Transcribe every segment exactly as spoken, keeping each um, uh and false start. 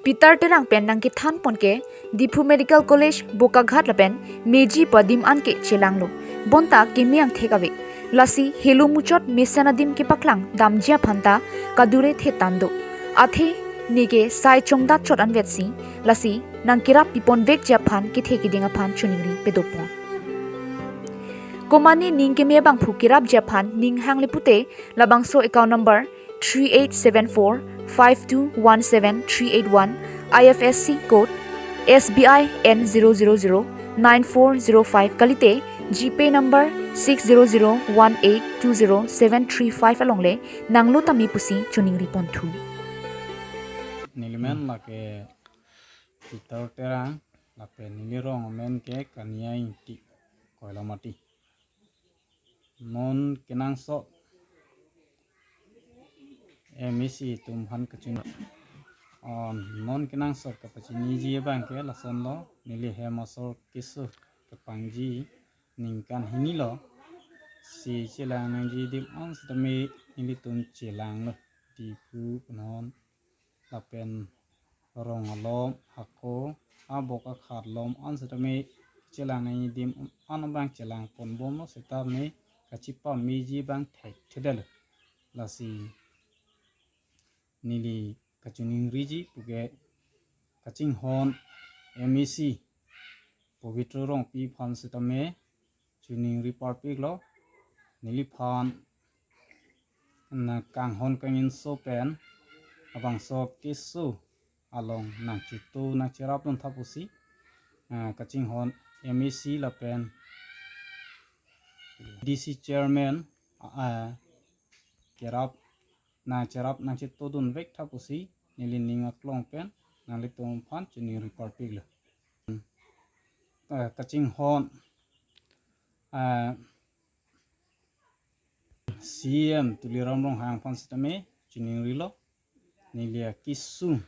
Peter Terang pen nangkethan pon ke Diphu Medical College, Bokaghat lapen meji pu adim an ke chelanglo. Bonta keme angthek ave. Lasi helo muchot mesen adim kepaklang damji aphan ta kadure thetang do. Athe neke sai chongdat chot anvetsi, lasi nangkerap piponvekji aphan kethe keding aphan choningri padopon. Komane ning keme abangphu kerapji aphan ning hang le pute, labangso account number three eight seven four five two one seven three eight one, I F S C code S B I N zero zero zero nine four zero five kalite GPay number six zero zero one eight two zero seven three five along le nanglo tame pusi choningri ponthu. Nelimen lake Peter Terang, lapen neli rong amen ke Kania Ingti, Koilamati. Non kenangsot M A C atum aphan kachun. On non kenangsot kapachiniji abang ke lasonlo, neli hem asor keso kepangji ningkan hini lo. Si chelang nangji adim an setame nelitum chelanglo. Diphu non lapen rong alom, hako, abok akhat lom an setame chelang nangji adim an abang chelang ponbomlo setame kachepameji abang thekthedetlo. Lasi neli kachoningriji puke kachinghon M A C Pavitra Rongpi aphan setame choningri parpiklo. Neliphan na kanghon kangjinso pen labangso keso along nangchetu nangcherap dun tha pusi, ah, kachinghon M A C lapen D C chairman, ah, kerap nangcherap nangchetu dunvek tha pusi neli ning aklong pen nanglitum aphan choningri parpiklo. Ah, kachinghon, ah, C M Tuliram Ronghang aphan setame choningrilo. Neli akesung,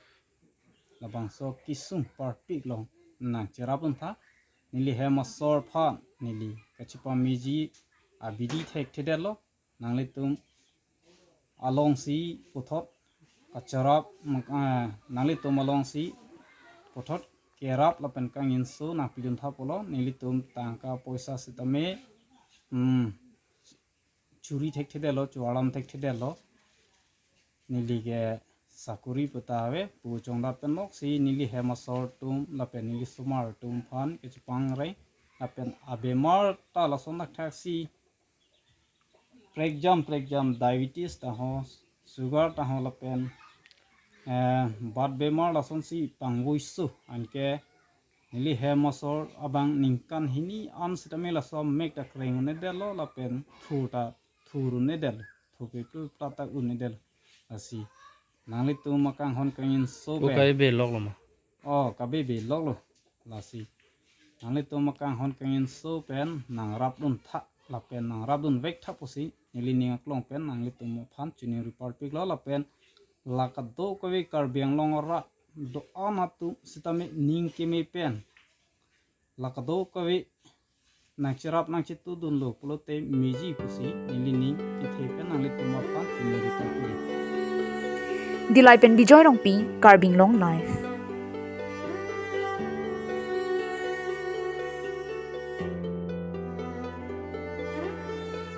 labangso kesung parpiklo nangcherap dun tha. Neli hem asor aphan neli kachepameji abidi thekthedetlo. Nanglitum alongsi puthot kacherap, ah, nanglitum alongsi puthot kerap lapen kangjinso nangpidun tha pulo. Nelitum tangka poisa setame, hmm, churi thekthedetlo, chualam thekthedetlo. Neli ke sakuri puta ave, pu chongdat pen loksi neli hem asor atum lapen neli osomar atum aphan kechepangre lapen abemar ta lason thakthaksi prekjam prekjam diabetes ta ho, sugar ta ho lapen, eh, bat bemar lasonsi pangvoiso anke neli hem asor abang ningkan hini an setame laso mek ta kreng un-edetlo lapen thur ta thur un-edetlo, thur peklu pla ta un-edetlo. Lasi nanglitum akanghon kangjinso O pen kai be lok lo ma? Oh, kabe be lok lo. Lasi nanglitum akanghon kangjinso pen nangrap dun tha lapen nangrap dunvek tha pusi neli ning aklong pen nanglitum aphan choningri parpiklo. Lapen la kadokave Karbi Anglong arat do-an atum setame ning keme pen la kadokave nangcherap nangchetu dunlo pulote meji pusi neli ning kethe pen nanglitum aphan choningri parpiklo. Dillai pen Bijoy Rongpi, Karbi Anglong Live.